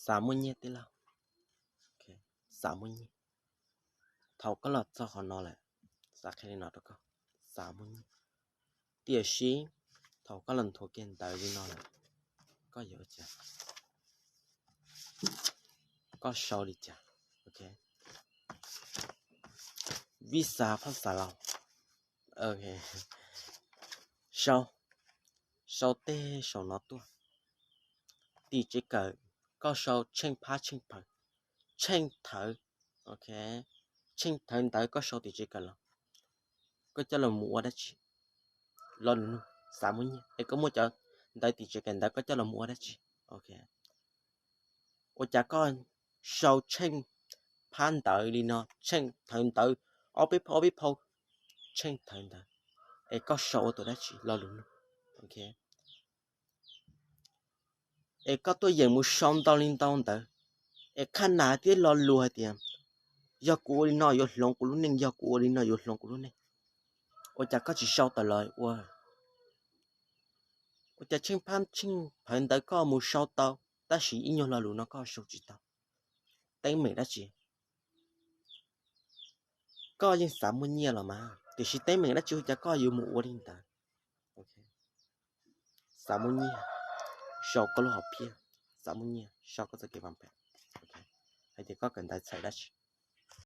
Xav muaj nyiaj tij laug. Xav muaj nyiaj. Thaum koj los txog qhov no lawm, xav qhia li no rau koj, xav muaj nyiaj. Tiam sis thaum koj los nthuav kiag ntawv li no lawm, koj yuav ua cas? Koj sau li cas? Visa phab xav laus. Sau, sau tej saum no tuaj. Tim tsev kawm, koj sau tsheej phab tsheej phawv, tsheej thawv. Tsheej thawv ntawv koj sau tim tsev kawm los, koj coj los mus ua dab tsi? Lo lus nug, xav muaj nyiaj es koj muaj cov ntawv tim tsev kawm ntawd koj coj los mus ua dab tsi? Ua cas koj sau tsheej phab ntawv li no, tsheej thawv ntawv, ob peb phau ob peb phau tsheej thawv ntawv, es koj sau ua tus dab tsi? Lo lus nug. Es koj tuaj yeem mus sau ntau li ntau ntawv, es qhab nas thiab lo lus hais tias yog kuv ua li no yuav hloov kuv lub neej, yog kuv ua li no yuav hloov kuv lub neej. Ua cas koj tsis sau tawm los ua? Ua cas tsheej phab tsheej phawv ntawv koj mus sau tau, tab sis ib nyuag lo lus no koj sau tsis tau? Teeb meem dab tsi? Koj yeej xav muaj nyiaj los mas, tiam sis teeb meem dab tsi ua cas koj yuav mus ua li ntawd? Xav muaj nyiaj, sau koj lub hom phiaj, xav muaj nyiaj, sau koj txoj kev vam phem, hais tias koj kawm ntawv txhawm dab tsi.